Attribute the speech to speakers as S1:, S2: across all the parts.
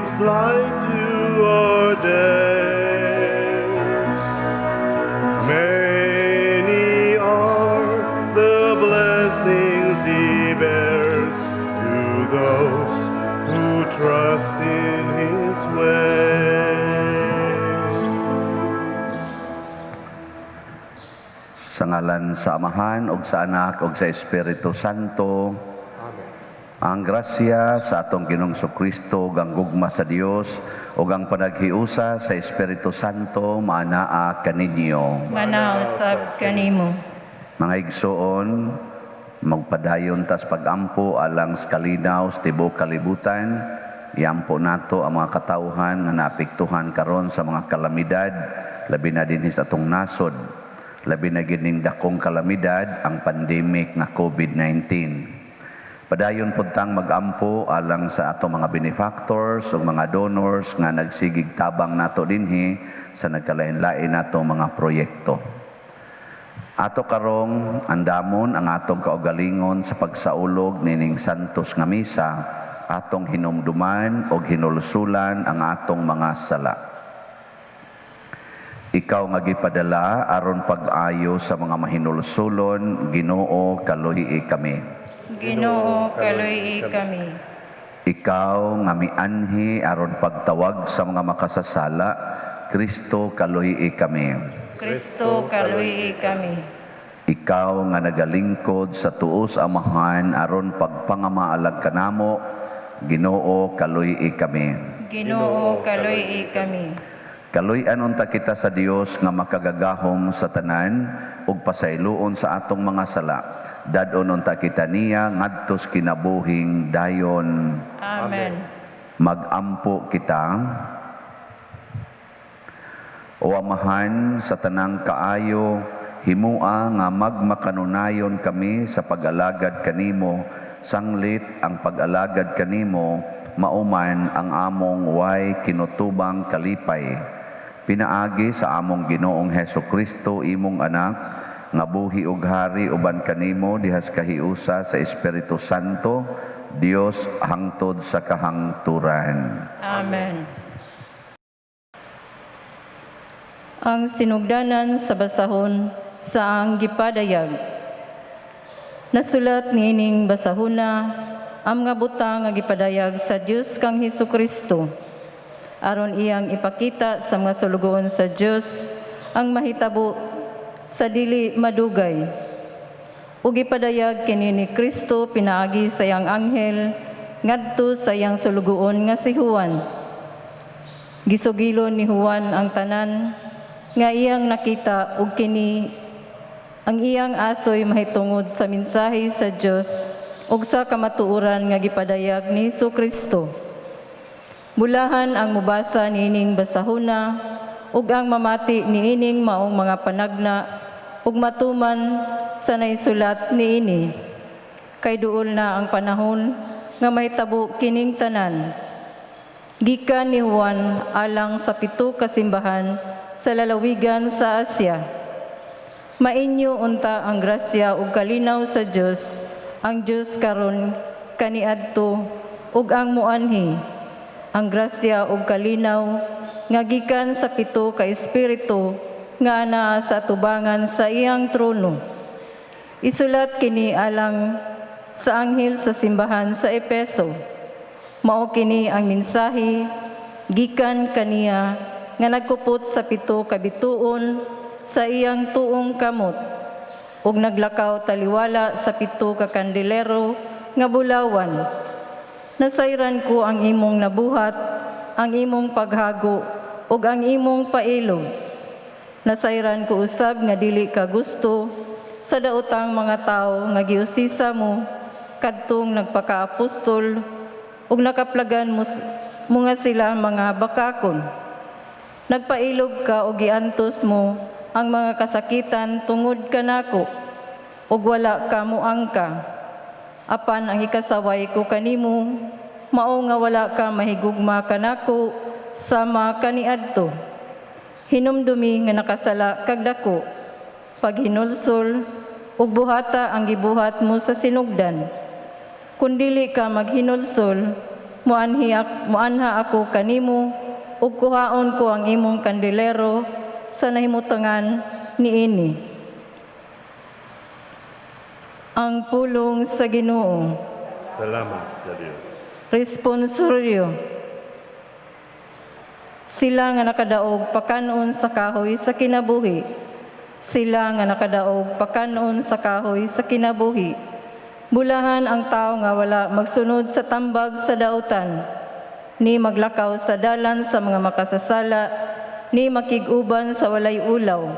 S1: Gives light to our days. Many are the blessings He bears to those who trust in His ways.
S2: Sa ngalan sa Amahan ug sa Anak ug sa Espiritu Santo.
S1: Amen.
S2: Ang grasya sa atong Ginoong Kristo ug ang gugma sa Dios ug ang panaghiusa sa Espiritu Santo maanaa kaninyo.
S3: Maanaa usab kanimo.
S2: Mga igsoon, magpadayon tas pagampo alang sa kalinaw sa tibuok kalibutan. Iampo nato ang mga katawhan nga naapektuhan karon sa mga kalamidad, labi na dinhi sa atong nasod. Labi na gyud ning dakong kalamidad, ang pandemic nga COVID-19. Padayon pud tang magampo alang sa atong mga benefactors ug mga donors nga nagsigig tabang nato dinhi sa nagkalain-lain nato mga proyekto. Ato karong andamon ang atong kaugalingon sa pagsaulog nining santos nga misa, atong hinumduman og hinulsulan ang atong mga sala. Ikaw nga gipadala aron pag-ayo sa mga mahinulsulon, Ginoo, kaluy kami.
S3: Ginoo, kaluy kami.
S2: Ikaw nga mianhi aron pagtawag sa mga makasasala, Kristo, kaluy kami.
S3: Kristo, kaluy kami.
S2: Ikaw nga nagalingkod sa tuos Amahan aron pagpangamaalag kanamo, Ginoo, kaluy kami.
S3: Ginoo, kaluy kami.
S2: Kaluy-an unta kita sa Dios nga makagagahom sa tanan ug pasayloon sa atong mga sala. Dad-on unta kita niya ngadtos kinabuhing dayon.
S3: Amen.
S2: Magampo kita. O Amahan sa tanang kaayo, himua nga magmakanunayon kami sa pag-alagad kanimo, sanglit ang pag-alagad kanimo mauman ang among way kinutubang kalipay. Pinaagi sa among Ginoong Heso Kristo, imong anak, nga buhi ug hari uban kanimo dihas kahiusa sa Espiritu Santo, Dios hangtod sa kahangturan.
S3: Amen. Ang sinugdanan sa basahon sa ang gipadayag. Nasulat niining basahona ang mga butang nga gipadayag sa Dios kang Hesus Kristo aron iyang ipakita sa mga sulugoon sa Dios ang mahitabo sa dili madugay. Ug gipadayag kini ni Kristo pinaagi sa iyang anghel ngadto sa iyang sulugoon nga si Juan. Gisugilon ni Juan ang tanan nga iyang nakita ug kini ang iyang asoy mahitungod sa mensahe sa Dios ug sa kamatuoran nga gipadayag ni Hesus Kristo. Bulahan ang mubasa niining basahuna ug ang mamati niining maong mga panagna ug matuman sa naisulat niini. Kay duol na ang panahon nga mahitabo kining tanan. Gikan ni Juan alang sa pito ka simbahan sa lalawigan sa Asia. Mainyo unta ang grasya ug kalinaw sa Dios, ang Dios karon, kaniadto ug ang muanhi. Ang grasya ug kalinaw nga gikan sa pito ka espiritu nga anaa sa atubangan sa iyang trono. Isulat kini alang sa anghel sa simbahan sa Epeso. Mao kini ang mensahe gikan kaniya nga nagkupot sa pito ka bituon sa iyang tuong kamot ug naglakaw taliwala sa pito ka kandelero nga bulawan. Nasayran ko ang imong nabuhat, ang imong paghago ug ang imong pailog. Nasayran ko usab nga dili ka gusto sa daotang mga tawo nga giusisa mo kadtong nagpakaapostol ug nakaplagan mo nga sila mga bakakon. Nagpailog ka og giantos mo ang mga kasakitan tungod kanako ug wala ka moangka. Apan ang ikasaway ko kanimo mao nga wala ka mahigugma kanako sama kaniadto. Hinumdumi nga nakasala kag dako, paghinulsol ug buhata ang gibuhat mo sa sinugdan. Kun dili ka maghinulsol, Muanha ako kanimo ug kuhaon ko ang imong kandelero sa nahimutangan niini. Ang pulong sa Ginoo.
S1: Salamat sa Dios.
S3: Responsorio. Sila nga nakadaog pakanon sa kahoy sa kinabuhi. Sila nga nakadaog pakanon sa kahoy sa kinabuhi. Bulahan ang tao nga wala magsunod sa tambag sa dautan, ni maglakaw sa dalan sa mga makasasala, ni makig-uban sa walay ulaw.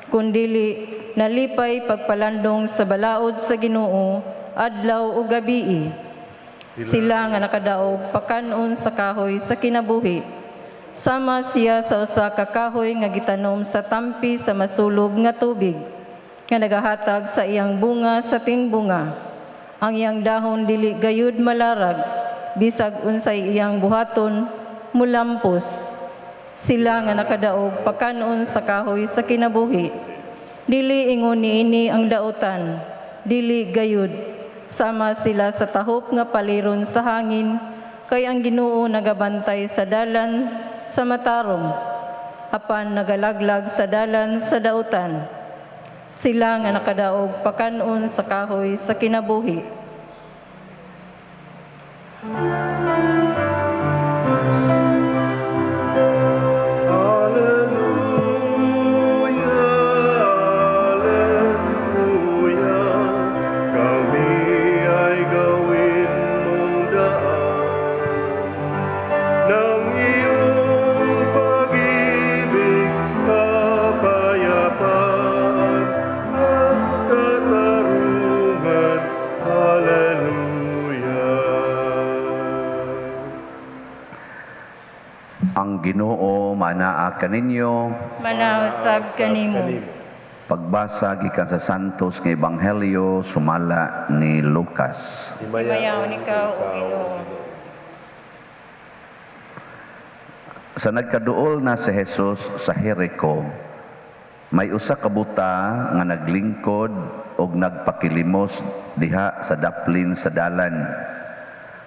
S3: Kundili nalipay pagpalandong sa balaod sa Ginoo, adlaw ug gabii. Sila nga nakadaog pakanon sa kahoy sa kinabuhi. Sama siya sa usa ka kahoy nga gitanom sa tampi sa masulog nga tubig, nga nagahatag sa iyang bunga sa tingbunga. Ang iyang dahon dili gayud malarag, bisag unsay iyang buhaton mulampos. Sila nga nakadaog pakanon sa kahoy sa kinabuhi. Dili ingon niini ang dautan, dili gayud. Sama sila sa tahop nga paliron sa hangin, kay ang Ginoo nagabantay sa dalan sa matarong, apan nagalaglag sa dalan sa dautan. Sila nga nakadaog pakanon sa kahoy sa kinabuhi.
S1: Alleluia, Alleluia, kami ay gawin mong daan ng iyong pag-ibig, kapayapaan at katarungan. Alleluia.
S2: Ang Ginoo manaa kaninyo.
S3: Manausab kanimo.
S2: Pagbasa gikan sa Santos nga Ebanghelyo sumala ni Lucas.
S3: Himayaon ikaw, O Ginoo.
S2: Sa nagkaduol na si Jesus sa Jericho, may usa ka buta nga naglingkod og nagpakilimos diha sa daplin sa dalan.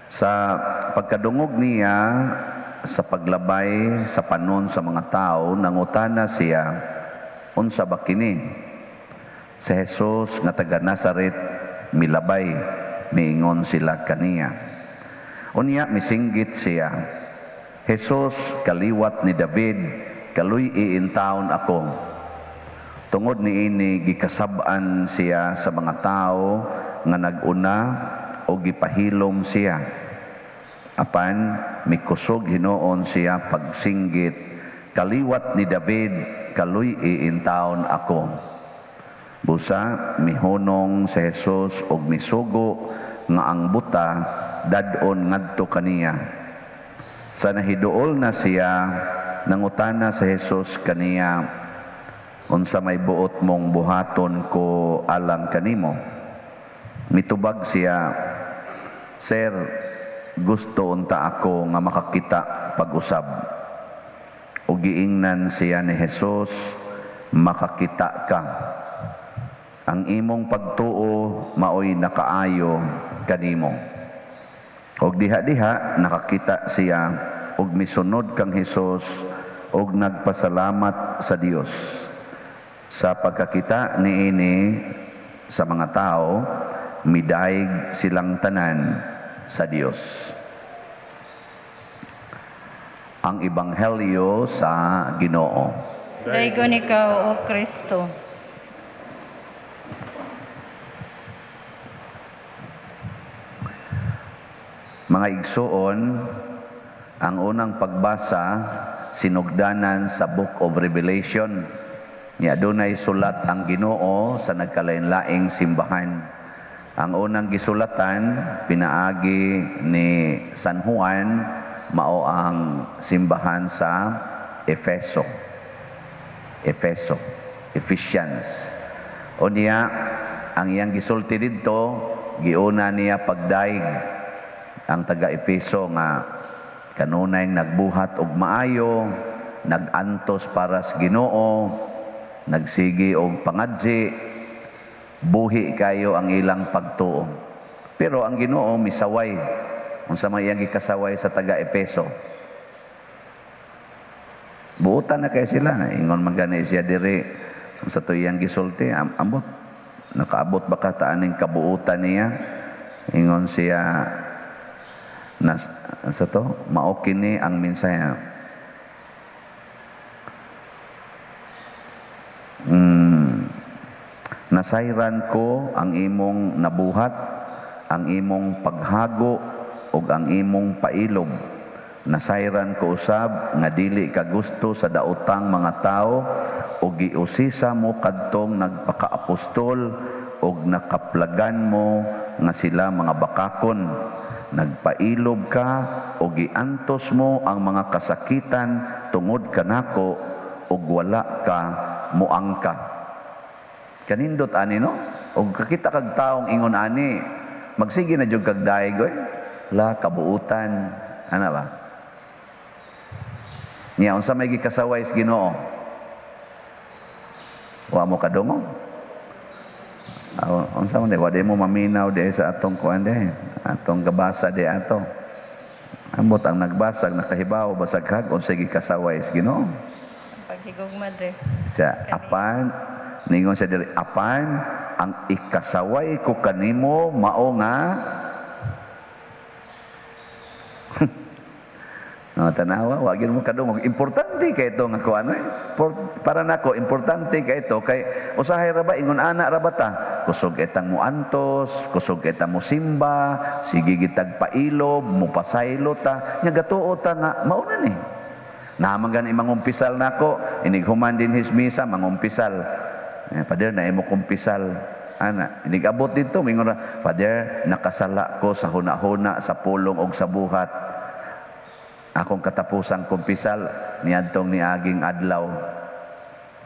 S2: Sa pagkadungog niya sa paglabay sa panon sa mga tao, nangutana siya, unsa ba kini? Si Jesus nga taga Nazaret milabay, miingon sila kaniya. Unya misinggit siya, Jesus, kaliwat ni David, kaluy-i intawon ako. Tungod niini gikasab-an siya sa mga tao nga nag-una o gipahilom siya. Apan mikusog hinuon siya pagsinggit, kaliwat ni David, kaluy-i intawon ako. Busa mihunong si Jesus og misugo nga ang buta dad-on ngadto kaniya. Sa nahiduol na siya, nangutana sa Jesus kaniya, unsa may buot mong buhaton ko alang kanimo? Mitubag siya, Sir, gusto unta ako nga makakita pag-usab. O giingnan siya ni Jesus, makakita ka. Ang imong pagtuo maoy nakaayo kanimo. Og diha-diha nakakita siya og misunod kang Hesus og nagpasalamat sa Dios. Sa pagkakita niini sa mga tao, midayeg silang tanan sa Dios. Ang Ebanghelyo sa Ginoo.
S3: Daygon ikaw, O Kristo.
S2: Mga igsuon, ang unang pagbasa sinugdanan sa Book of Revelation. Nya adunay sulat ang Ginoo sa nagkalain-laing simbahan. Ang unang gisulatan pinaagi ni San Juan mao ang simbahan sa Efeso. Efeso, Ephesians. Unya ang iyang gisulti didto, giuna niya pagdaig ang taga-Efeso nga kanunay nagbuhat og maayo, nag-antos para sa Ginoo, nagsigi og pangadji, buhi kayo ang ilang pagtuo. Pero ang Ginoo misaway Unsa may iyang gikasaway sa taga Efeso? Buutan na kay sila. Ingon man gani siya diri sa to iyang gisulti, ambot nakaabot ba ka taaning kabuutan niya? Ingon siya nas, sa to mao kini ang mensahe. Nasayran ko ang imong nabuhat, ang imong paghago ug ang imong pailob. Nasayran ko usab nga dili ka gusto sa daotang mga tawo ug giusisa mo kadtong nagpakaapostol ug nakaplagan mo nga sila mga bakakon. Nagpailob ka ug giantos mo ang mga kasakitan tungod kanako ug wala ka muangka. Kanindot ani, no? Ug kakita kag taong ingon ani, magsige na jud kag daig oy. La kabuutan ana ba? Nya unsa may gikasaway sa Ginoo? Wa mo kadungog? Unsa man, wa di mo maminaw di sa atong kuan di, atong gabasa di ato. Ambot ang nagbasag nakahibaw basag kag unsa gikasaway sa Ginoo.
S3: Paghigugma dre.
S2: Sa apan ningon siya diri, apan ang ikasaway ko kanimo mao nga. No, tanawa, wa gyud mo kadungog. Importante kay ito nga kuan eh. Para nako importante kay ito kay usahay ra ba ingon ana ra ba ta? Kusog etang muantos, kusog etang musimba, sige gitag pailob, mupasaylo ta. Nya gatuo ta nga mao na ni. Naman gani mangumpisal nako, inig human din his misa mangumpisal. Father, na imo kumpisal. Ana, inigabot dito mingon ra, Father, nakasala ko sa huna-huna, sa pulong og sa buhat. Akong katapusang kumpisal niadtong niaging adlaw.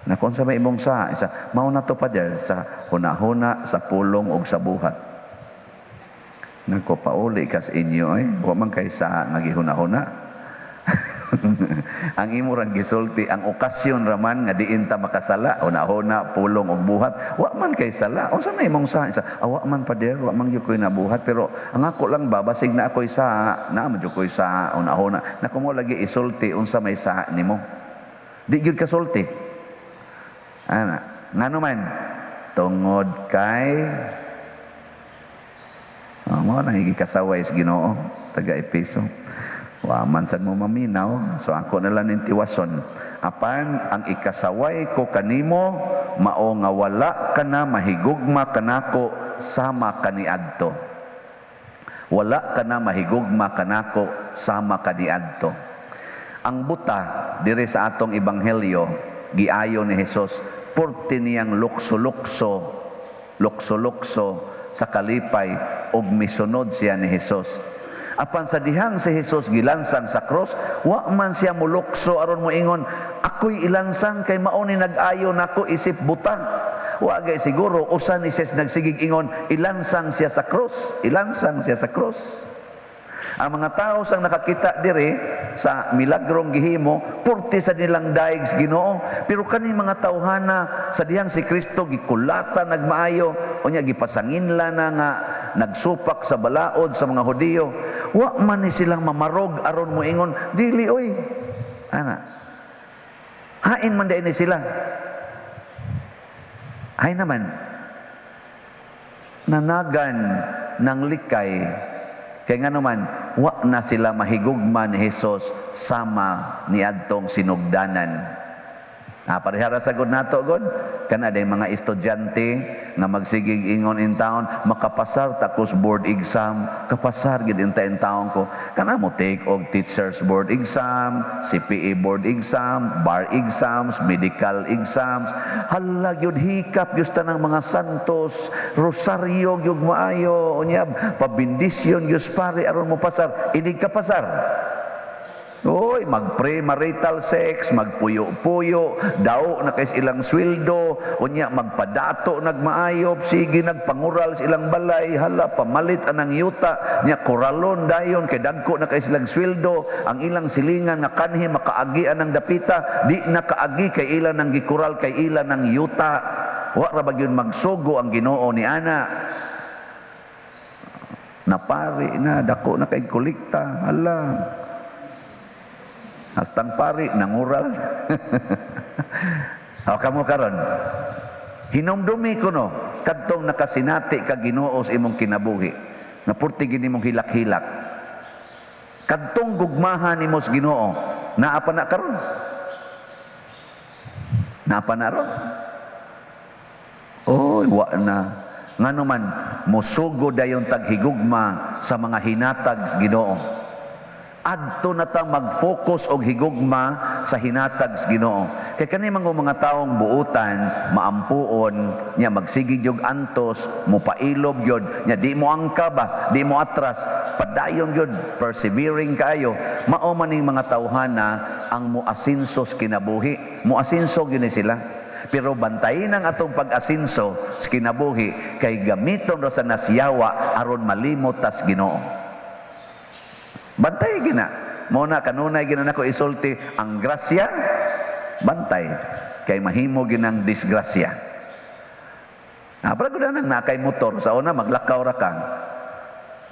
S2: Naku, unsa may imong sa? Isa, mao na to, Father, sa huna-huna, sa pulong og sa buhat. Nako, pauli kas inyo eh. Wa man kay sa nga gihuna-huna. Ang imo rang gisulti, ang okasyon raman nga diin ta makasala, huna-huna, pulong og buhat, wa man kay sala. Unsa may imong sa? Isa, wa man, Father, wa man gyud koy nabuhat, pero ang ako lang ba basig na ako'y sa, naa man jud koy sa huna-huna. Nako, mo lagi isulti unsa may sa nimo. Di gyud kasulti. Ana, ngano man tungod kay oh, mo na gikasaway sa Ginoo taga Epeso. Wa man sad mo maminaw, so ako na lang ning tiwason. Apan ang ikasaway ko kanimo mao nga wala ka na mahigugma kanako sama kaniadto. Wala ka na mahigugma kanako sama kaniadto. Ang buta diri sa atong ebanghelyo giayo ni Hesus porte niyang lukso-lukso, lukso-lukso sa kalipay ug misunod siya ni Hesus. Apan sa dihang si Hesus gilansang sa cross, wa man siya mulukso aron moingon, ako'y ilansang kay mao ni nag-ayo nako isip buta. Wa gay siguro usa ni siya nagsigig ingon, ilansang siya sa cross, ilansang siya sa cross. Ang mga tao sang nakakita diri sa milagrong gihimo, purti sa nilang daig sa Ginoo, pero kani mga tawhana sa dihang si Kristo gikulata nagmaayo, unya gipasanginla na nga nagsupak sa balaod sa mga Hudiyo. Wa man ni silang mamarog aron moingon, dili oy. Ana. Hain man dai ni sila. Hay naman nanagan ng likay. Kaya nga naman, wa na sila mahigugma ni Hesus sama ni adtong sinugdanan. Parehara sa god nato god, kana day mga estudyante nga magsigig ingon in town, makapasar takos board exam, kapasar gid inta in town ko. Kana mo take og teachers board exam, CPA board exam, bar exams, medical exams. Hala gyud hikap gyud tanang mga santos, rosaryo gyud maayo, unya pabindisyon gyud pare aron mo pasar, inig ka pasar. Oy, mag-premarital sex, magpuyo-puyo, daw na kay ilang sweldo, unya magpadato nagmaayop, sige nagpangural sa ilang balay, hala pamalit anang yuta, nya koralon dayon kay dagko na kay silang sweldo, ang ilang silingan nga kanhi makaagi anang dapita, di na kaagi kay ilan ang gikural kay ilan ang yuta. Wa ra ba gyud magsugo ang Ginoo ni ana? Napari na, dako na kay kolekta. Hala. Hastang pari, nangural. O kamo karon. Hinumdumi ko no, kadtong nakasinati ka Ginoo sa imong kinabuhi. Nga purti gini mong hilak-hilak. Kadtong gugmahan nimo sa Ginoo, naa pa na karon. Naa pa na ron. Oy, wa na. Ngano man mosugo dayon taghigugma sa mga hinatag sa Ginoo. Adto na ta mag-focus og higugma sa hinatag sa Ginoo. Kay kani mga taong buutan, maampuon, nya magsige gyud antos, mopailob gyud, nya di mo angka ba, di mo atras, padayon gyud, persevering kaayo. Mao man ning mga tawhana ang moasinso sa kinabuhi. Moasinso gyud ni sila. Pero bantayin ang atong pag-asinso sa kinabuhi kay gamiton ra sa nasyawa aron malimot tas Ginoo. Bantay gina. Mo na kanunay gina nako isulti ang grasya, bantay kay mahimo ginang disgrasya. Ah, para gud nang nakay motor sa una maglakaw ra ka.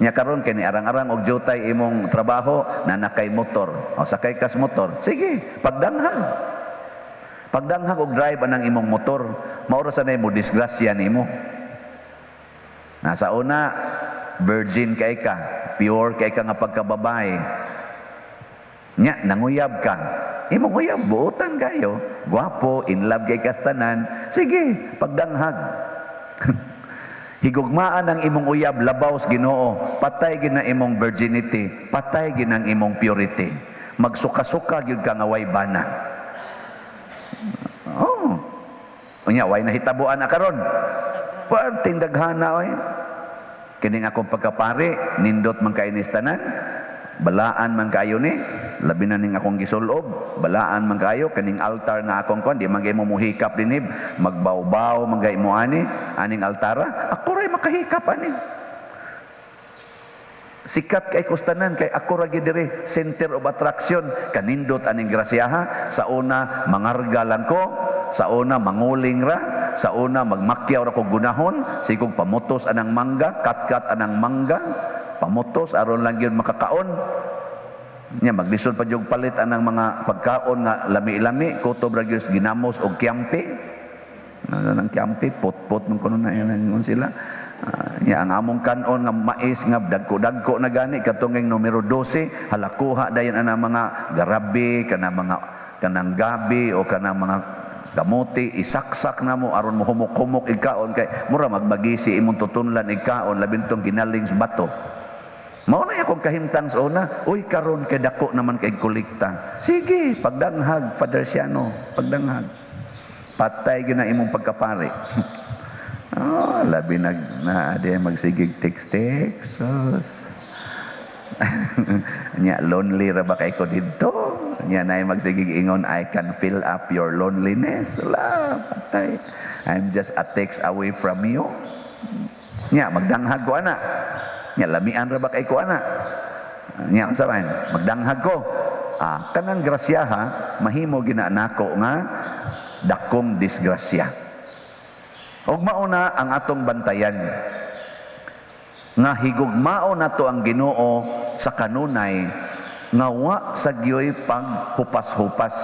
S2: Nya karon kay ni arang-arang og jutay imong trabaho na nakay motor. O sakay kas motor. Sige, pagdanghag. Pagdanghag og drive anang imong motor, mao ra sa mo disgrasya nimo. Nasa una virgin kay ka, pure kay ka nga pagkababae. Nya nanguyab ka. Imong uyab buotan kayo, gwapo, in love kay kastanan. Sige, pagdanghag. Higugmaan ang imong uyab labaw sa Ginoo, patay gina imong virginity, patay gina ang imong purity. Magsuka-suka gyud ka nga way bana. Oh. Unya way nahitabuan na karon. Perting daghana oy. Kining akong pagkapari, nindot man kaayo ni tanan, balaan man kayo ni, labi na ning akong gisulob, balaan man kayo kining altar nga akong kuan, di man gay mo muhikap dinib, magbawbaw man gay mo ani, aning altara, ako ray makahikap ani. Sikat kay kustanan kay ako ra gyud diri center of attraction, kanindot aning grasyaha. Sa una mangarga lang ko, sa una manguling ra, sa una magmakyaw ra kog gunahon, sigog pamutos anang mangga, katkat anang mangga, pamutos aron lang gyud makakaon. Nya maglisod pa jud palit anang mga pagkaon nga lami-lami, kutob ra gyud ginamos og kyampi. Ano nang kyampi, pot-pot man kuno na ingon sila. Nya ang among kanon nga mais nga dagko-dagko na gani katong numero 12, halakuha dayon ana mga garabi kana mga kanang gabi o kanang mga kamuti, isaksak na mo aron mo humok-humok ikaon kay mura magbagisi imong tutunlan ikaon labi tong ginaling sa bato. Mao na akong kahimtang sa una, uy karon kay dako naman kay kolekta. Sige, pagdanghag Father Siano, pagdanghag. Patay gina imong pagkapare. Oh, labi nag na di magsigig text text. Nya lonely ra ba kay ko didto? Nya nay magsigig ingon, "I can fill up your loneliness." Wala, patay. "I'm just a text away from you." Nya magdanghag ko ana. Nya lamian ra ba kay ko ana? Nya unsa man? Magdanghag ko. Ah, kanang grasyaha mahimo gina nako nga dakong disgrasya. Og mauna ang atong bantayan nga higugmao nato ang Ginoo sa kanunay nga wa sa gyoy paghupas-hupas.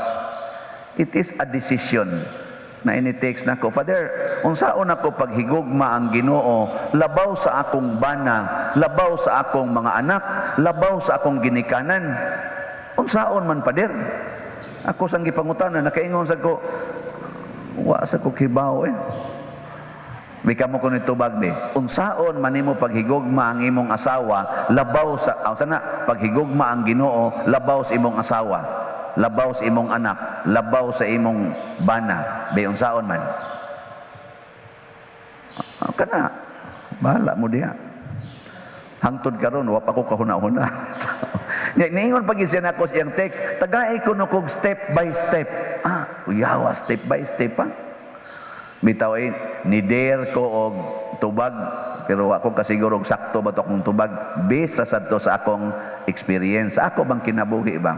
S2: It is a decision na ini-text nako, "Father, unsaon ako paghigugma ang Ginoo labaw sa akong bana, labaw sa akong mga anak, labaw sa akong ginikanan? Unsaon man, Father?" Ako sang gipangutana, nakaingon sa ko, "Wa sa ko kibaw eh." Bika mo ko ni tubag be. Unsaon man nimo paghigugma ang imong asawa labaw sa sana paghigugma ang Ginoo labaw sa imong asawa, labaw sa imong anak, labaw sa imong bana. Be, unsaon man? Ah, kana. Bahala mo diha. Hangtod karon wa pa ko kahuna-huna. So, nya niingon pag siya nako sa iyang text, tagay ko no kog step by step. Ah, uyawa step by step pa. Bitaw ay ni dare ko og tubag pero ako kasiguro og sakto ba to akong tubag based ra sad to sa akong experience. Ako bang kinabuhi ba?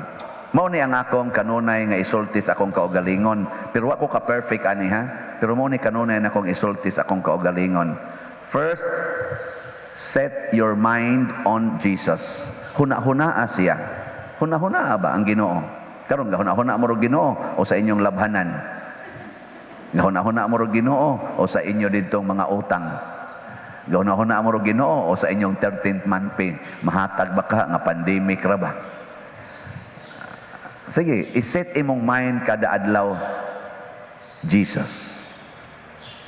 S2: Mao ni ang akong kanunay nga isulti sa akong kaugalingon. Pero ako ka perfect ani ha. Pero mao ni kanunay na akong isulti sa akong kaugalingon. First, Set your mind on Jesus. Huna-hunaa siya. Huna-hunaa ba ang Ginoo? Karon gahuna-huna mo ro Ginoo o sa inyong labhanan? Gahuna-huna mo ro Ginoo o sa inyo didtong mga utang? Gahuna-huna mo ro Ginoo o sa inyong 13th month pay? Mahatag ba ka nga pandemic ra ba? Sige, iset imong mind kada adlaw, Jesus.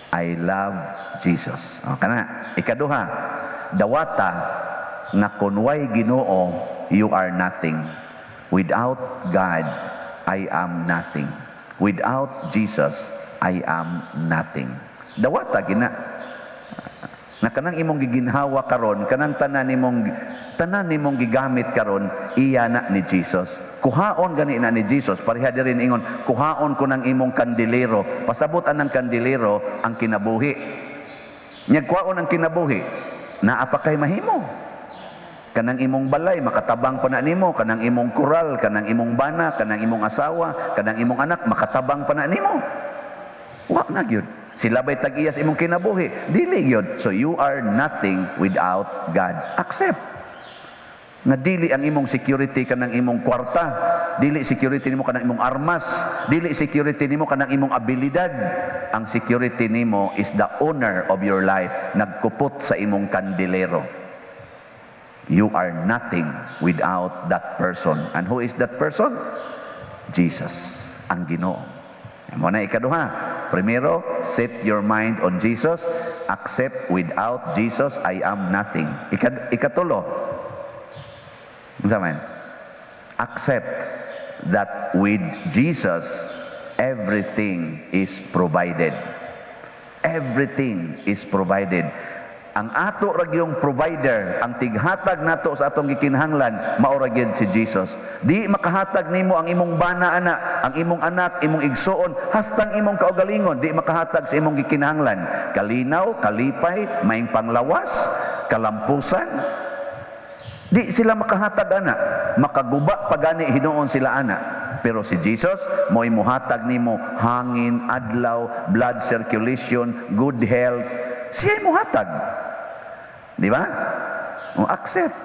S2: I love Jesus. O, kana. Ikaduha, dawata nga kun way Ginoo, you are nothing. Without God, I am nothing. Without Jesus, I am nothing. Dawata gina. Na kanang imong giginhawa karon, kanang tanan nimong gigamit karon, iya na ni Jesus. Kuhaon gani na ni Jesus. Pareha diri ingon, "Kuhaon ko ng imong kandilero." Pasabot anang kandilero ang kinabuhi. Nya kuhaon ang kinabuhi, naa pa kay mahimo? Kanang imong balay makatabang pa na nimo, kanang imong kural, kanang imong bana, kanang imong asawa, kanang imong anak, makatabang pa na nimo? Wa na gyud. Sila ba'y tag-iya sa imong kinabuhi? Dili gyud. So you are nothing without God. Accept nga dili ang imong security kanang imong kwarta, dili security nimo kanang imong armas, dili security nimo kanang imong abilidad. Ang security nimo is the owner of your life, nagkupot sa imong kandilero. You are nothing without that person. And who is that person? Jesus, ang Ginoo. Mao na ikaduha. Primero, set your mind on Jesus. Accept without Jesus, I am nothing. Ikatulo, unsa man? Accept that with Jesus, everything is provided. Everything is provided. Ang ato ra gyung provider, ang tighatag nato sa atong gikinahanglan, mao ra gyud si Jesus. Di makahatag nimo ang imong bana ana, ang imong anak, imong igsuon, hastang imong kaugalingon, di makahatag sa imong gikinahanglan. Kalinaw, kalipay, maing panglawas, kalampusan, di sila makahatag ana. Makaguba pa gani hinuon sila ana. Pero si Jesus, mo'y muhatag nimo hangin, adlaw, blood circulation, good health. Siya muhatag. Di ba? O accept.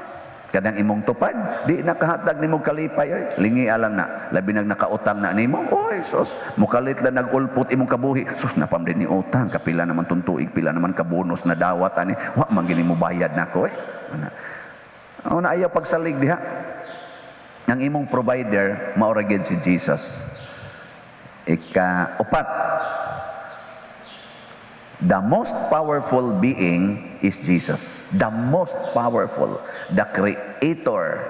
S2: Kanang imong tupad, di nakahatag nimo kalipay, oy. Lingi alang na. Labi nag nakautang na nimo. Oy, sus, mukalit lang nagulpot imong kabuhi. Sus, napam din ni utang, kapila naman tong tuig, pila naman ka bonus na dawat ani. Wa man gini mo bayad nako eh. Ana. O na ayaw pagsalig diha. Ang imong provider mao ra gyud si Jesus. Ika upat. The most powerful being is Jesus. The most powerful, the creator.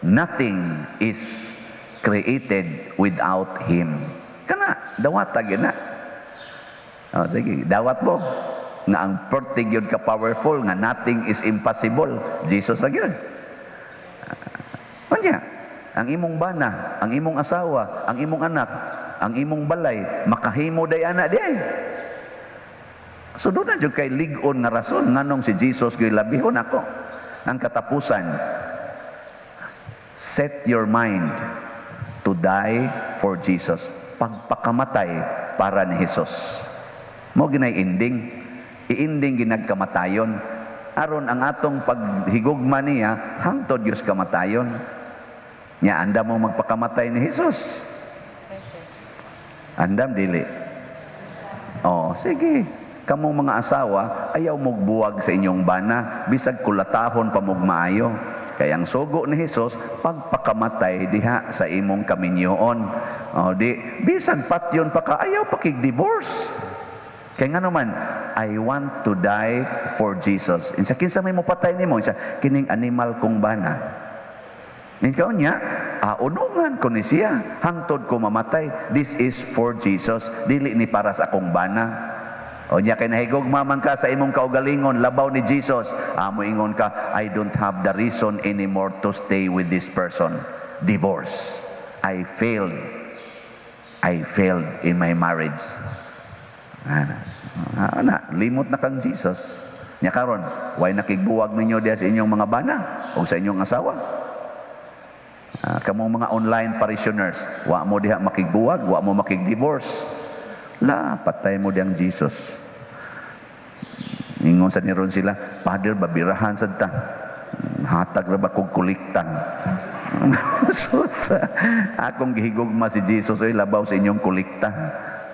S2: Nothing is created without him. Kana, dawata gyud na. Oh, sige, dawat mo nga ang perti gyud ka powerful nga nothing is impossible. Jesus ra gyud. Unya, ang imong bana, ang imong asawa, ang imong anak, ang imong balay, makahimo day ana di ay. So doon na jud kay lig-on nga rason nganong si Jesus gyud labihon ako. Ang katapusan, set your mind to die for Jesus. Pagpakamatay para ni Jesus. Mao ginay ending. I-ending ginagkamatayon. Aron ang atong paghigugma niya hangtod Dios kamatayon. Nya andam mo magpakamatay ni Jesus? Andam dili? Oh, sige. Kamong mga asawa, ayaw mogbuwag sa inyong bana, bisag kulatahon pa mog maayo. Kay ang sugo ni Jesus, pagpakamatay diha sa imong kaminyoon. O di, bisag patyon pa ka, ayaw pakig-divorce. Kay nga naman, I want to die for Jesus. Insa kinsa may mopatay nimo? Insa kining animal kong bana. Ikaw niya, unungan ko ni siya, hangtod ko mamatay. This is for Jesus, dili ni para sa akong bana. O niya kay nahigugma man ka sa imong kaugalingon, labaw ni Jesus, amo ingon ka, "I don't have the reason anymore to stay with this person. Divorce. I failed. I failed in my marriage." Ana, ana, limot na kang Jesus. Nya karon, way nakigbuwag ninyo diha sa inyong mga bana o sa inyong asawa? Kamong mga online parishioners, wa mo diha makigbuwag, wa mo makig-divorce. La, patay mo diyang Jesus. Ingon Ingon sa niron sila, "Father, babirahan sad ta. Hatag ra ba kog kolekta?" So, sa akong gihigugma si Jesus oy, labaw sa inyong kolekta,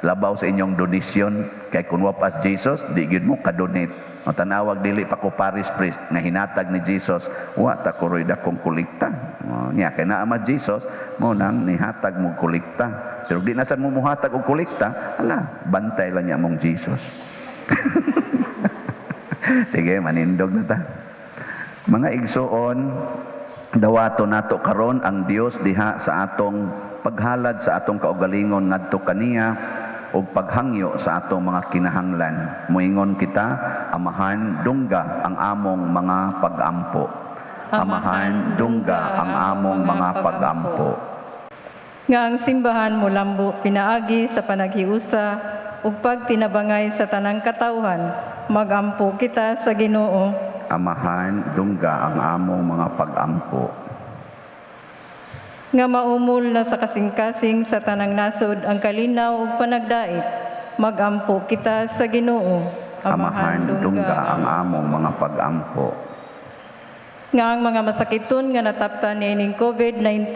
S2: labaw sa inyong donation, kay kun wa pa si Jesus, di gyud mo ka-donate. Matanawag dili pa ko parish priest nga hinatag ni Jesus, wa ta ko roy dakong kolekta. Oh, nya kay naa man Jesus mo nang nihatag mo kolekta. Pero di na sad mo muhatag og kolekta, ala, bantay lang niya mong Jesus. Sige, manindog na ta. Mga igsoon, dawato nato karon ang Dios diha sa atong paghalad sa atong kaugalingon ngadto kaniya ug paghangyo sa atong mga kinahanglan. Moingon kita, Amahan, dungga ang among mga pagampo. Amahan, dungga ang among mga pagampo.
S3: Nga ang simbahan molambo pinaagi sa panaghiusa ug pagtinabangay sa tanang katawhan, magampo kita sa Ginoo.
S2: Amahan, dungga ang among mga pagampo.
S3: Nga maumol na sa kasing-kasing sa tanang nasod ang kalinaw ug panagdait, magampo kita sa Ginoo.
S2: Amahan, dungga ang among mga pagampo.
S3: Nga ang mga masakiton nga nataptan niining COVID-19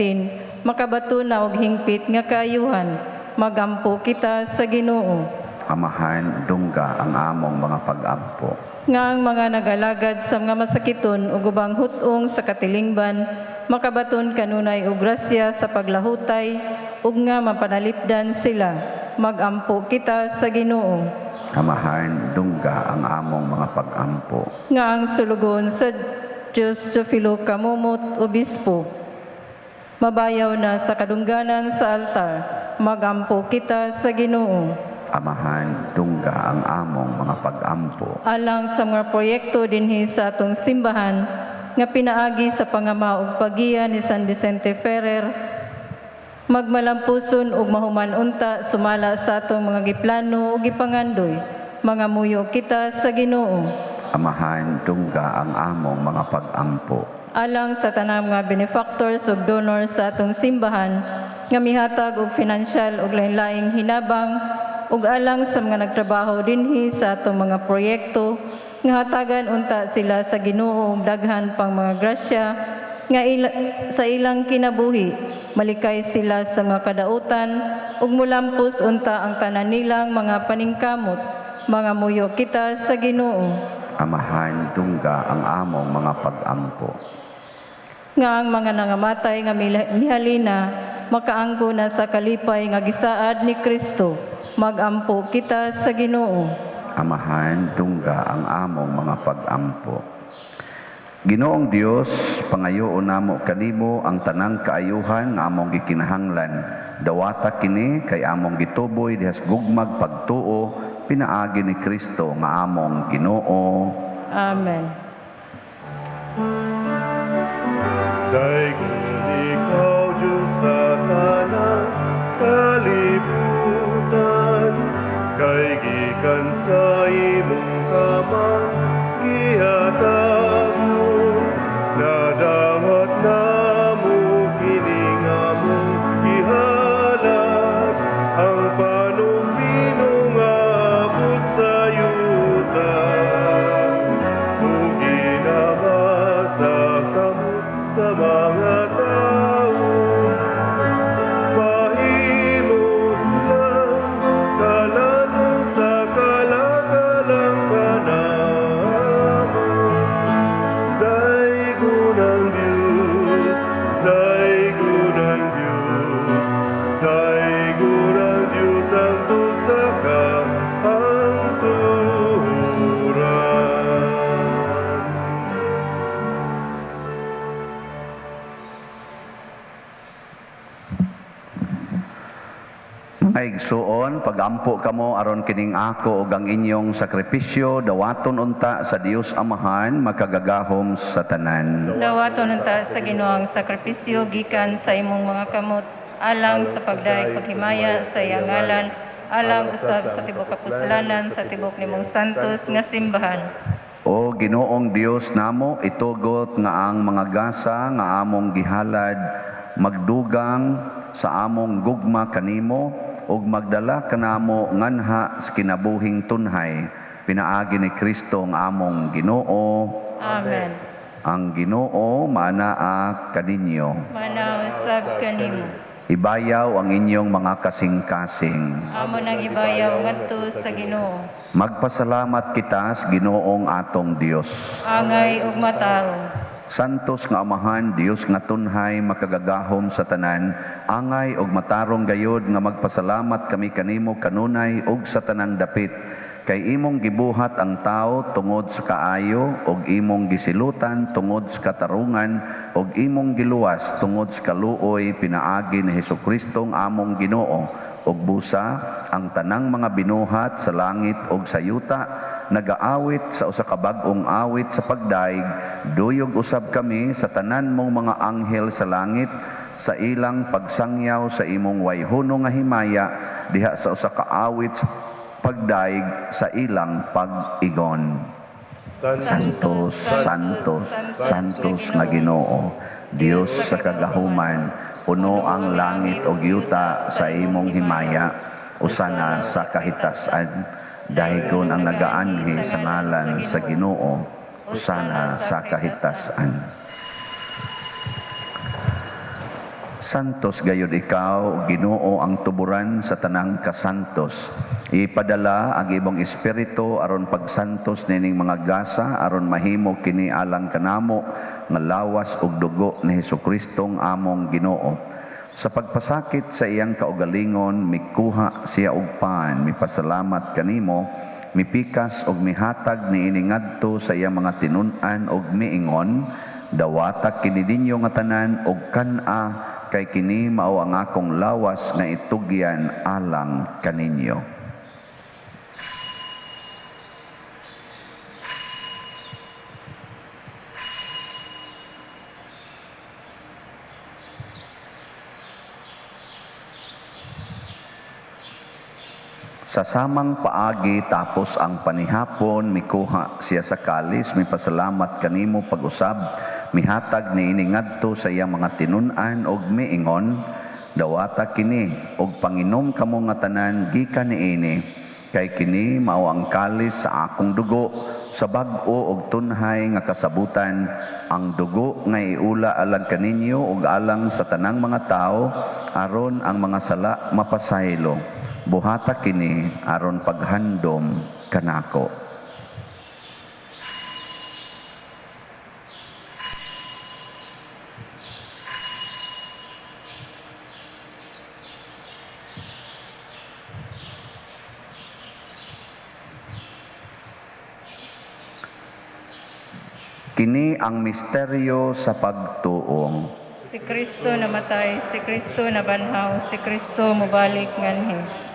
S3: makabato na og hingpit nga kaayuhan, magampo kita sa Ginoo.
S2: Amahan, dungga ang among mga pagampo.
S3: Nga ang mga nagalagad sa mga masakiton ug ubang hut-ong sa katilingban makabaton kanunay og grasya sa paglahutay ug nga mapanalipdan sila, magampo kita sa Ginoo.
S2: Amahan, dungga ang among mga pagampo.
S3: Nga ang sulugoon sa Dios Teofilo Camomot, Obispo, mabayaw na sa kadungganan sa altar, magampo kita sa Ginoo.
S2: Amahan, dungga ang among mga pagampo.
S3: Alang sa mga proyekto dinhi sa atong simbahan nga pinaagi sa pangama ug paggiya ni San Vicente Ferrer, magmalampuson ug mahuman unta sumala sa atong mga giplano ug gipangandoy, mangamuyo kita sa Ginoo.
S2: Amahan, dungga ang among mga pagampo.
S3: Alang sa tanang mga benefactors ug donors sa atong simbahan nga mihatag og financial ug lain-laing hinabang, ug alang sa mga nagtrabaho dinhi sa atong mga proyekto, nga hatagan unta sila sa Ginoo og daghan pang mga grasya nga sa ilang kinabuhi, malikay sila sa mga kadautan ug mulampos unta ang tanan nilang mga paningkamot, mangamuyo kita sa Ginoo.
S2: Amahan, dungga ang among mga pagampo.
S3: Nga ang mga nangamatay nga mihalina makaangko na sa kalipay nga gisaad ni Kristo, magampo kita sa Ginoo.
S2: Amahan, dungga ang among mga pagampo. Ginoong Dios, pangayoon namo kanimo ang tanang kaayuhan nga among gikinahanglan. Dawata kini kay among gituboy dihas gugmag pagtuo pinaagi ni Kristo nga among Ginoo.
S3: Amen.
S1: Daigud ikaw, Diyos, sa tanang kalibutan, kay gikan sa imong kamang gihatag mo, nadawat namo kining among gihalad, ang panubino nga abot sa yuta, ug ginama sa kamot sa mga tao. Mahimo silang kalanon sa kalagalang kanamo. Daygon ang Diyos, daygon ang Diyos, daygon ang Diyos hangtod sa kahangturan.
S2: Mga igsuon, pagampo kamo aron kining ako ug ang inyong sakripisyo dawaton unta sa Dios Amahan makagagahom sa tanan.
S3: Dawaton unta sa Ginoo ang sakripisyo gikan sa imong mga kamot, alang sa pagdayeg paghimaya sa iyang ngalan, alang usab sa tibok kapuslanan sa tibok nimong santos nga simbahan.
S2: O Ginoong Dios namo, itugot nga ang mga gasa nga among gihalad magdugang sa among gugma kanimo ug magdala kanamo nganha sa kinabuhing tunhay Pinaagi ni Kristo ang among Ginoo.
S3: Amen.
S2: Ang Ginoo maanaa kaninyo.
S3: Manaa usab kanimo.
S2: Ibayaw ang inyong mga kasing-kasing.
S3: Amo nang ibayaw ngadto sa Ginoo.
S2: Magpasalamat kita sa Ginoong atong Dios.
S3: Angay ug matarong.
S2: Santos nga Amahan, Dios nga tunhay, makagagahom sa tanan, angay og matarong gayod nga magpasalamat kami kanimo kanunay ug sa tanang dapit. Kay imong gibuhat ang tao tungod sa kaayo, ug imong gisilutan tungod sa katarungan, ug imong giluwas tungod sa kaluoy pinaagi ni Hesukristo ang among Ginoo. Ug busa ang tanang mga binuhat sa langit ug sa yuta nagaawit sa usa ka bag-ong awit sa pagdaig, duyog usab kami sa tanan mong mga anghel sa langit sa ilang pagsangyaw sa imong wayhono nga himaya diha sa usa ka awit sa pagdaig sa ilang pag-igon. Santos, Santos, Santos nga Ginoo, Dios sa kagahuman, puno ang langit ug yuta sa imong himaya, usana sa kahitasan. Dahigon ang nagaanhi sa ngalan sa Ginoo, usana sa kahitasan. Santos gayud ikaw, Ginoo, ang tuburan sa tanang kasantos. Ipadala ang imong espiritu aron pagsantos nining mga gasa, aron mahimo kini alang kanamo nga lawas ug dugo ni Hesukristo ang among Ginoo. Sa pagpasakit sa iyang kaugalingon, mikuha siya og pan, mipasalamat kanimo, mipikas og mihatag niini ngadto sa iyang mga tinun-an og miingon, dawata kini ninyo nga tanan og kan-a, kay kini mao ang akong lawas nga itugyan alang kaninyo. Sa samang paagi tapos ang panihapon, mikuha siya sa kalis, mipasalamat kanimo pag-usab, mihatag niini ngadto sa iyang mga tinun-an og miingon, dawata kini og panginom kamo nga tanan gikan niini, kay kini mao ang kalis sa akong dugo sa bag-o og tunhay nga kasabutan, ang dugo nga iula alang kaninyo ug alang sa tanang mga tawo aron ang mga sala mapasaylo. Buhata kini aron paghandom kanako. Kini ang misteryo sa pagtuong.
S3: Si Kristo namatay, si Kristo nabanhaw, si Kristo mobalik nganhi.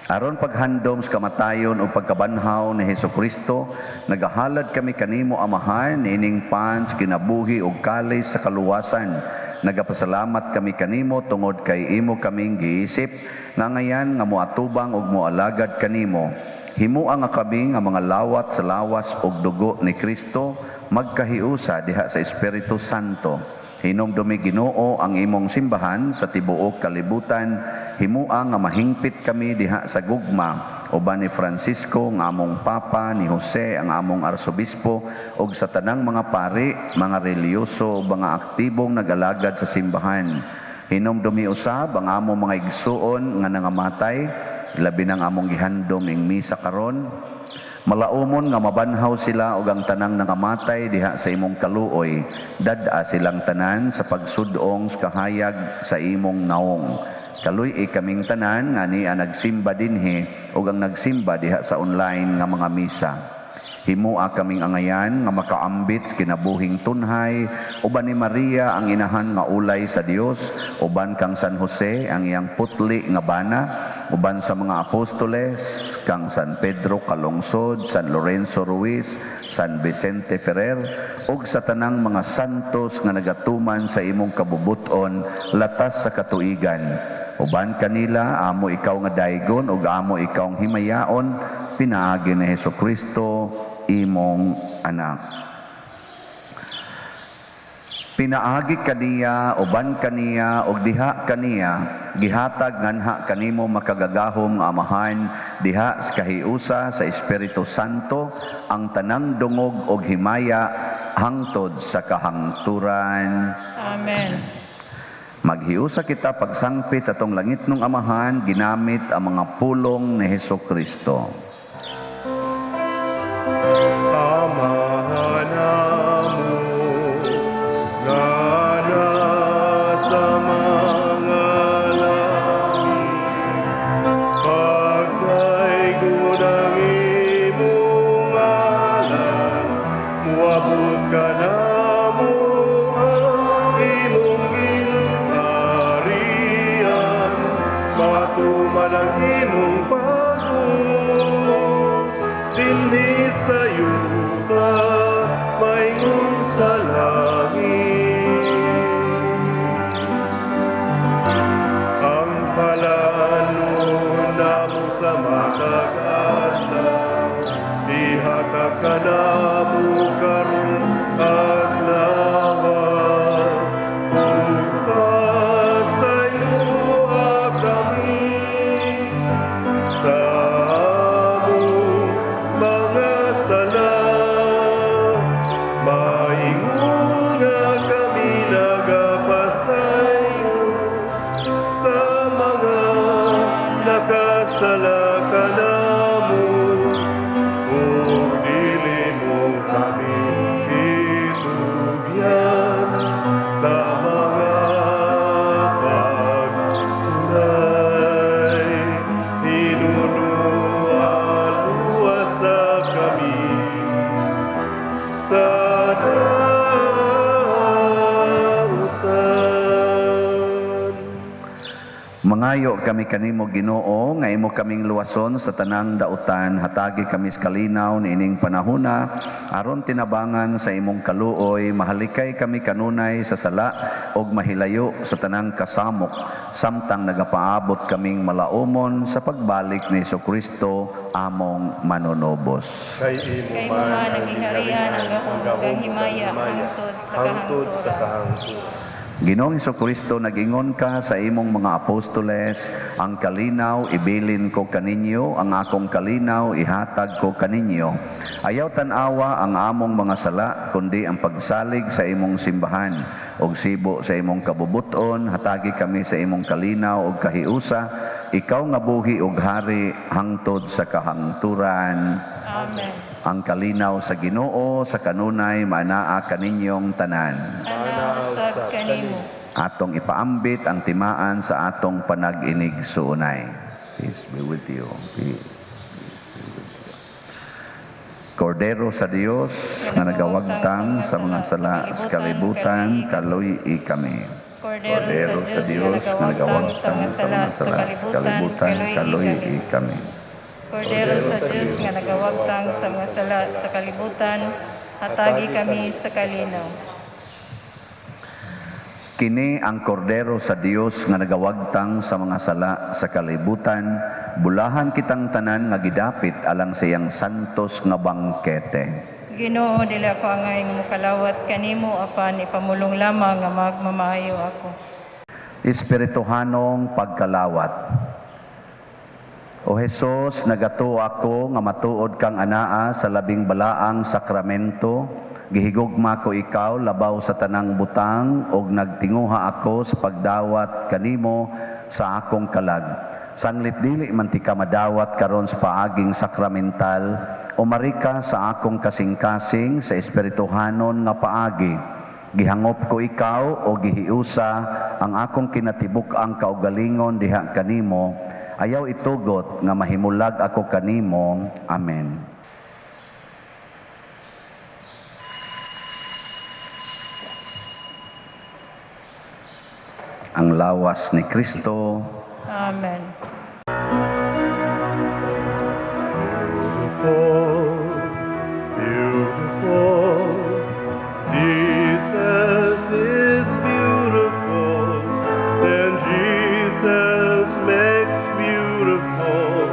S2: Aron paghandom sa kamatayon o pagkabanhaw ni Hesukristo, nagahalad kami kanimo Amahan niining pans kinabuhi ug kalis sa kaluwasan. Nagapasalamat kami kanimo tungod kay imo kaming giisip nga ngayan nga moatubang ug moalagad kanimo. Himua nga kami nga mga lawat sa lawas ug dugo ni Kristo magkahiusa diha sa Espiritu Santo. Hinumdumi Ginoo ang imong simbahan sa tibuok kalibutan. Himua nga mahingpit kami diha sa gugma uban ni Francisco ang among Papa, ni Jose ang among Arsobispo, ug sa tanang mga pari, mga reliyoso, mga aktibong nagalagad sa simbahan. Hinumdumi usab ang among mga igsuon nga nangamatay, labi nang among gihandom ing misa karon. Malaumon nga mabanhaw sila og ang tanang nangamatay diha sa imong kaluoy. Dad-a silang tanan sa pagsudong sa kahayag sa imong naong. Kaluy-i kaming tanan nga niya nagsimba dinhi ug ang nagsimba diha sa online nga mga misa. Himua kaming angayan nga makaambit sa kinabuhing tunhay, uban ni Maria ang inahan nga ulay sa Dios, uban kang San Jose ang iyang putli nga bana, uban sa mga apostoles kang San Pedro Calungsod, San Lorenzo Ruiz, San Vicente Ferrer, ug sa tanang mga santos nga nagatuman sa imong kabubuton latas sa katuigan. Uban kanila amo ikaw nga daygon ug amo ikaw ang himayaon, pinaagi ni Hesukristo imong anak. Pinaagi kaniya, uban kaniya, ug diha kaniya, gihatag nganha kanimo makagagahom nga Amahan, diha sa kahiusa sa Espiritu Santo, ang tanang dungog og himaya hangtod sa kahangturan.
S3: Amen.
S2: Maghiusa kita pagsangpit sa atong langitnong Amahan, ginamit ang mga pulong ni Hesus Kristo.
S1: Amahan namo nga nasa mga langit, pagdaygon ang imong ngalan, moabot kanamo ang imong gingharian, matuman ang imong pagbuot dinhi sa yuta maingon sa langit. Ang palanon namo sa matag adlaw, ihatag kanamo karong adlaw, ug pasayloa kami sa among mga sala, maingon nga kami nagapasaylo sa mga nakasala kanamo, ug dili mo kami itugyan sa mga pagsulay. Hinunua luwasa kami sa dautan.
S2: Mangayo kami kanimo, Ginoo, nga imo kaming luwason sa tanang dautan. Hatagi kami sa kalinaw niining panahona aron tinabangan sa imong kaluoy mahalikay kami kanunay sa sala ug mahilayo sa tanang kasamok samtang nagapaabot kaming malaumon sa pagbalik ni Kristo among manunubos.
S1: Kay imo
S3: Kay
S1: man
S3: man
S1: ang
S3: ang gingharian, ang gahom, ug ang himaya, hangtod sa
S1: hangtod sa kahangturan.
S2: Ginoong Kristo, nag-ingon ka sa imong mga apostoles, "Ang kalinaw ibilin ko kaninyo, ang akong kalinaw ihatag ko kaninyo." Ayaw tan-awa ang among mga sala, kundi ang pagsalig sa imong simbahan. Og sibo sa imong kabubuton, hatagi kami sa imong kalinaw og kahiusa, ikaw nga buhi og hari hangtod sa kahangturan.
S3: Amen.
S2: Ang kalinaw sa Ginoo sa kanunay maanaa kaninyong tanan.
S3: Ana usab kanimo.
S2: Atong ipaambit ang timaan sa atong panag-inigsuonay. Peace be with you. Peace, peace be with you. Kordero sa Dios nga nagawagtang sa mga sala sa kalibutan, kaluy-i kami.
S3: Kordero sa Dios nga nagawagtang sa mga sala sa kalibutan,
S2: kaluy-i kami.
S3: Kordero sa Dios nga nagawagtang sa mga sala sa kalibutan, hatagi kami sa kalinaw.
S2: Kini ang kordero sa Dios nga nagawagtang sa mga sala sa kalibutan, bulahan kitang tanan nga gidapit alang sa iyang santos nga bangkete.
S3: Ginoo, dili ako angay nga mokalawat kanimo, apan ipamulong lamang nga magmamaayo ako.
S2: Espirituhanong pagkalawat. O Hesus, nagatuo ako nga matuod kang anaa sa labing balaang sakramento. Gihigugma ko ikaw labaw sa tanang butang ug nagtinguha ako sa pagdawat kanimo sa akong kalag. Sanglit dili man tika madawat karon sa paaging sakramental, umari ka sa akong kasing-kasing sa espirituhanon nga paagi. Gihangop ko ikaw o gihiusa ang akong kinatibuk-ang kaugalingon diha kanimo. Ayaw itugot nga mahimulag ako kanimo. Amen. Ang lawas ni Kristo.
S3: Amen.
S1: Beautiful, beautiful, Jesus is beautiful, and Jesus makes beautiful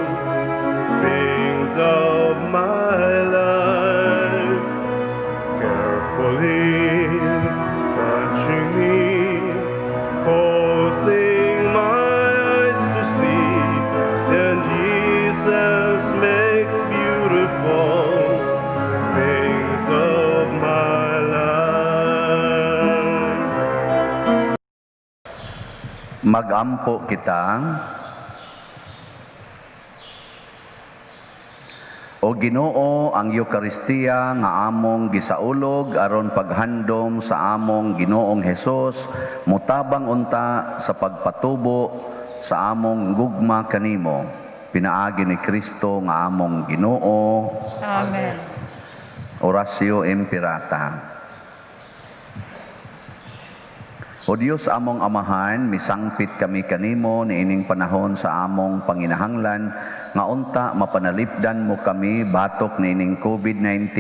S1: things of my life. Carefully, consciously,
S2: Magampo kita. O Ginoo, ang Eukaristiya nga among gisaulog aron paghandom sa among Ginoong Hesus, mutabang unta sa pagpatubo sa among gugma kanimo. Pinaagi ni Kristo nga among Ginoo.
S3: Amen.
S2: Oratio Imperata. O Dios among Amahan, misangpit kami kanimo niining panahon sa among panginahanglan nga unta mapanalipdan mo kami batok niining COVID-19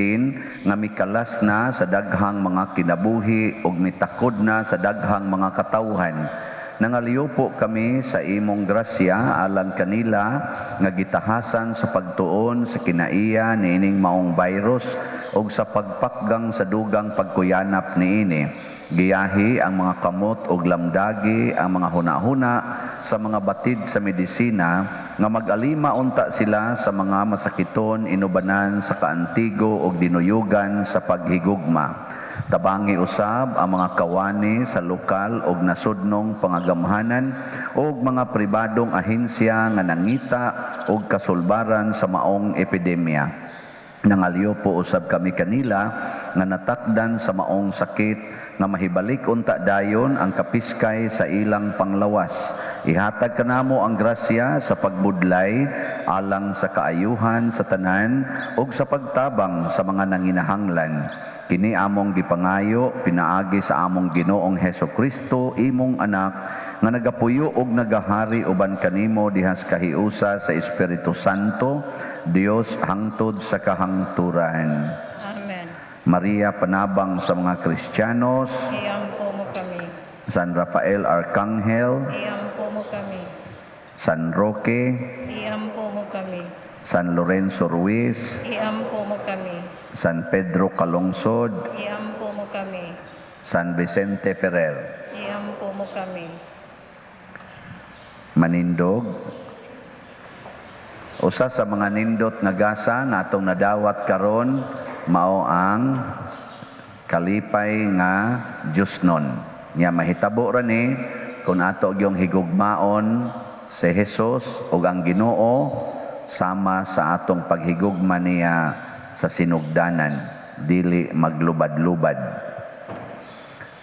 S2: nga mikalas na sa daghang mga kinabuhi ug mitakod na sa daghang mga katawhan. Nangaliupo kami sa imong grasya alang kanila nga gitahasan sa pagtuon sa kinaiya niining maong virus ug sa pagpakgang sa dugang pagkuyanap niini. Giyahi ang mga kamot ug lamdagi ang mga hunahuna sa mga batid sa medisina nga mag-alima unta sila sa mga masakiton inubanan sa kaantigo ug dinuyugan sa paghigugma. Tabangi usab ang mga kawani sa lokal ug nasudnong pangagamhanan ug mga pribadong ahensya nga nangita og kasulbaran sa maong epidemya. Nangalyo po usab kami kanila nga natakdan sa maong sakit nga mahibalik unta dayon ang kapiskay sa ilang panglawas. Ihatag kanamo ang grasya sa pagbudlay alang sa kaayuhan sa tanan ug sa pagtabang sa mga nanginahanglan. Kini among gipangayo pinaagi sa among Ginoong Heso Kristo, imong anak, nga nagapuyo og nagahari uban kanimo dihas kahiusa sa Espiritu Santo, Dios hangtod sa kahangturan.
S3: Amen.
S2: Maria, panabang sa mga Kristiyanos.
S3: Iampo mo kami.
S2: San Rafael Arcangel.
S3: Iampo mo kami.
S2: San Roque.
S3: Iampo mo kami.
S2: San Lorenzo Ruiz.
S3: Iampo mo kami.
S2: San Pedro Calungsod.
S3: Iampo mo kami.
S2: San Vicente Ferrer.
S3: Iampo mo kami.
S2: Manindog. Usa sa mga nindot nga gasa nga atong nadawat karon mao ang kalipay nga Diyosnon. Nya mahitabo ra ni kung ato gyung higugmaon si Jesus ug ang Ginoo sama sa atong paghigugma niya sa sinugdanan, dili maglubad-lubad.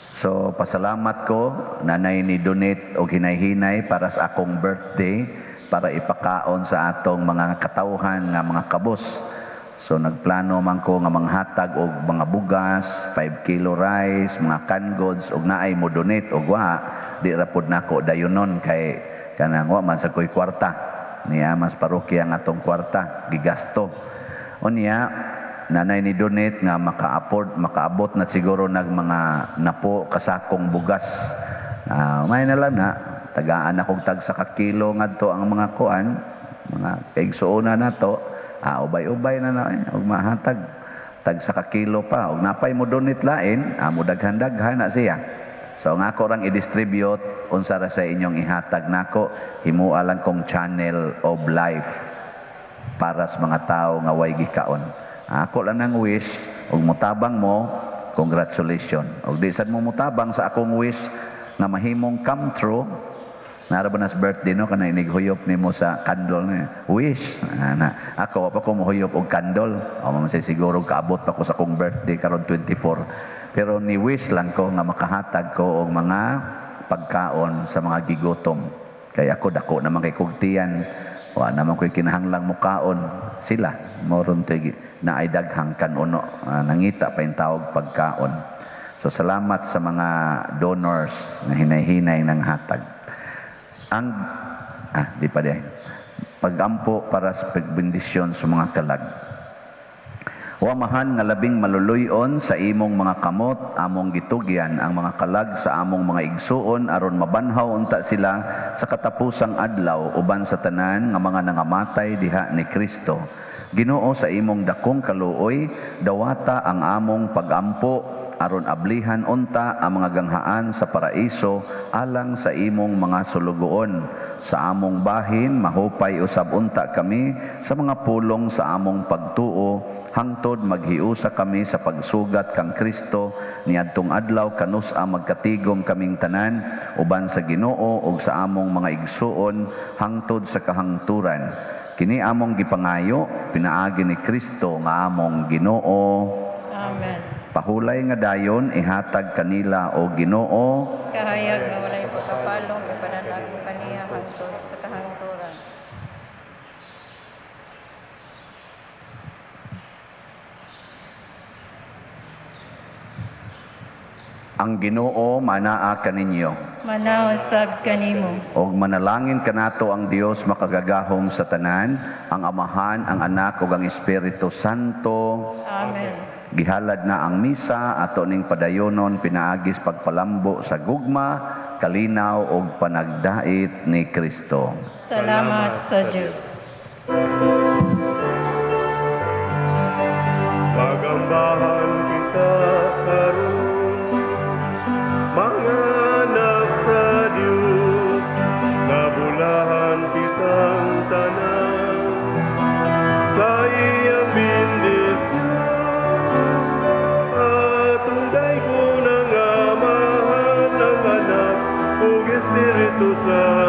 S2: So pasalamat ko nanay ni donate og hinay-hinay para sa akong birthday para ipakaon sa atong mga katawhan nga mga kabos. So nagplano man ko nga manghatag og mga bugas, 5 kilo rice, mga canned goods og naay mo donate og wa di ra pod nako dayonon kay kanang wa man sa koy kwarta. Niya mas parokya ang atong kwarta gigasto. Unya nanay ni donate nga maka-afford, makaabot na siguro nag mga napo kasakong bugas. May na lang na tagaan akong tag sa ka kilo ngadto ang mga kuan, mga kaigsuonan nato. Ubay-ubay na na og mahatag tag sa ka kilo pa og napay mo donate lain, mo daghan-daghan na siya. So nga ako rang i-distribute unsa ra sa inyong ihatag nako, himua lang kong channel of life para sa mga tao nga way gikaon. Ako lang ang wish og mutabang mo, congratulations. Og di sad mo mutabang sa akong wish nga mahimong come true. Nara ba nas birthday no kana inighuyop nimo sa candle na wish. Na ako pa ko mohuyop og candle. O man siguro kaabot pa ko sa akong birthday karon 24. Pero ni wish lang ko nga makahatag ko og mga pagkaon sa mga gigutom. Kay ako dako naman kay kugtiyan. Wa naman ko'y kinahanglang mukaon sila. Moron to'y naay daghang kanuno. Nangita pa yung tawag pagkaon. So salamat sa mga donors na hinay-hinay ng hatag. Ang di pa di. Pagampo para sa pagbendisyon sa mga kalag. O Amahan nga labing maluluyon sa imong mga kamot, among gitugyan ang mga kalag sa among mga igsuon aron mabanhaw unta sila sa katapusang adlaw uban sa tanan nga mga nangamatay diha ni Kristo. Ginoo, sa imong dakong kaluoy, dawata ang among pagampo aron ablihan unta ang mga ganghaan sa paraiso alang sa imong mga sulugoon. Sa among bahin, mahupay usab unta kami sa mga pulong sa among pagtuo, hangtod maghiusa kami sa pagsugat kang Kristo niadtong adlaw kanus-a magkatigom kaming tanan uban sa Ginoo ug sa among mga igsuon hangtod sa kahangturan. Kini among gipangayo pinaagi ni Kristo nga among Ginoo.
S3: Amen.
S2: Pahulay nga dayon ihatag kanila o Ginoo
S3: Kahayag nga walay pagkapalong ipananago kaniya hangtod sa kahangturan.
S2: Ang Ginoo manaa kaninyo.
S3: Manaw sab kanimo.
S2: Og manalangin kanato ang Dios makagagahom sa tanan, ang Amahan, ang Anak ug ang Espiritu Santo.
S3: Amen.
S2: Gihalad na ang misa ato ning padayonon pinaagis pagpalambo sa gugma, kalinaw ug panagdait ni Kristo.
S3: Salamat sa Dios.
S1: Magambahan kita karon, mga anak sa Dios, nabulahan kitang tanan sa iyang bendisyon. Atong daygon ang Amahan, ang Anak, ug Espiritu Santo.